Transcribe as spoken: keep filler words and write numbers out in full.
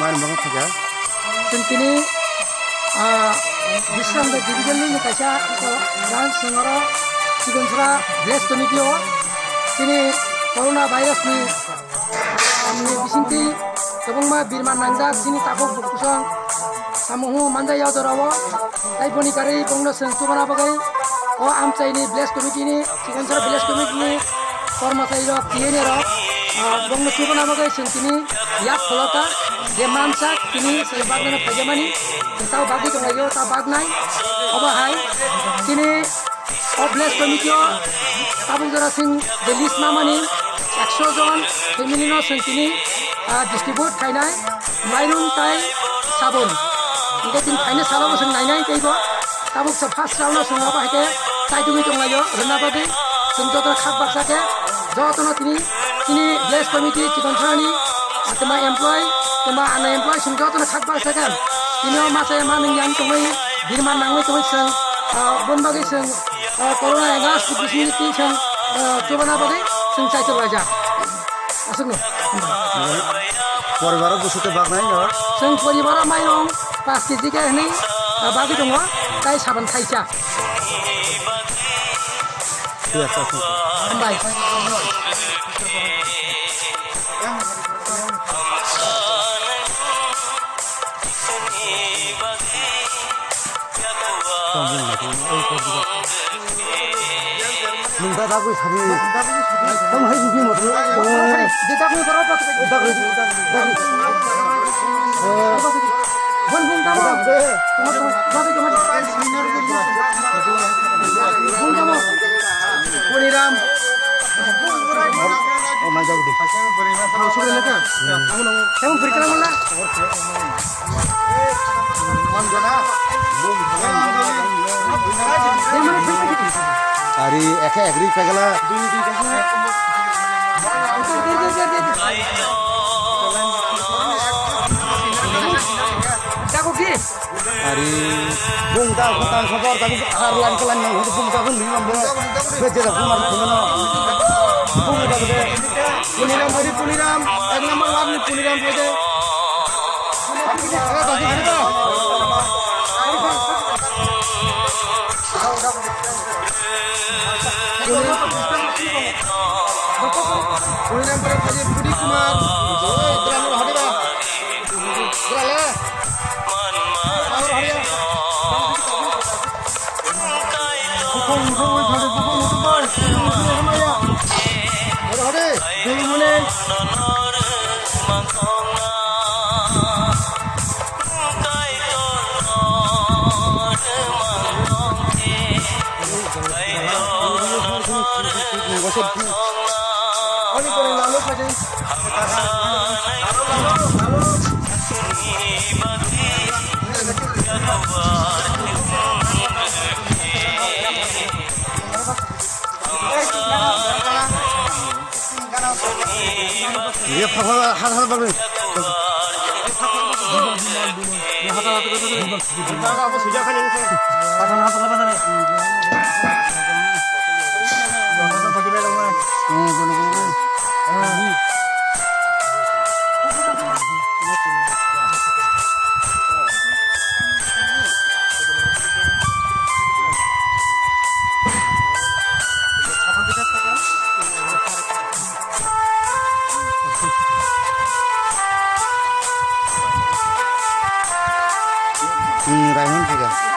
Mani mangkha kha. Chwng tini, ah, Bisramdev division ni kaisa branch sengoro Chikonsora village committee o tini corona virus ni, ah, ni bisingtwi kwbangma birman nangjak chini takhuk bukhuk song samung manjak ya jorao. Tai boni karwi bongno chwng chubana bagwi o amchaini village committee ni, Chikonsora village committee ni kormachari rok, T N A rok, ah, bongno chubana bagwi chwng tini yak khulokha je mansak tini chwng bagwi no phaijamani, tao bagwi tonglaio, ta bagnai. Obo hai tini o village committee o tabuk jora chwng je list mamani ekso jon family no chwng tini, ah, distribute khainai. Mairum tai sabun. Hingke tin phaina salo bo chwng nainai teibo. Tabuk sa first round o chwng abo hai khe chaitugwi tonglaio, rwna bagwi chwng jotono khak baksa khe, jotono tini, tini village committee Chikonsora ni, ah, twma employee, twma unemployee chwng jotono khak baksa khe, tini o masa ma nung yang tongwi, birman nangwi tongwi chwng, ah, boni bagwi chwng, ah, corona against bisingni twi chwng, ah, chubana bagwi chwng chaitok laijak. Aswkno. Poribaro bwswk tei baknai no? Chwng poribaro mairung paanch kg khe hwnwi, ah, bagwi tongo, tai sabun thaisa. Hambai. Nung da dagwi sadi. Tamo hai bini motor. Dagwi, dagwi. Bon bung tamo. Bung tamo. Poniram. Oh, my God. Kamu beritahu mana? Ari ekhe agri pegala. Ari bung da khotang khobor da har lan kalan nang bung da bung ni bung. Bejera bung mar khumano. Bung da de. Puniram, Puniram, ek number ward ni Puniram phai de. Puniram phai de Pudi Kumar, oi, Drama Hadiba. Drama. Ye phakla har har bagwi. Hmm, Raimon juga.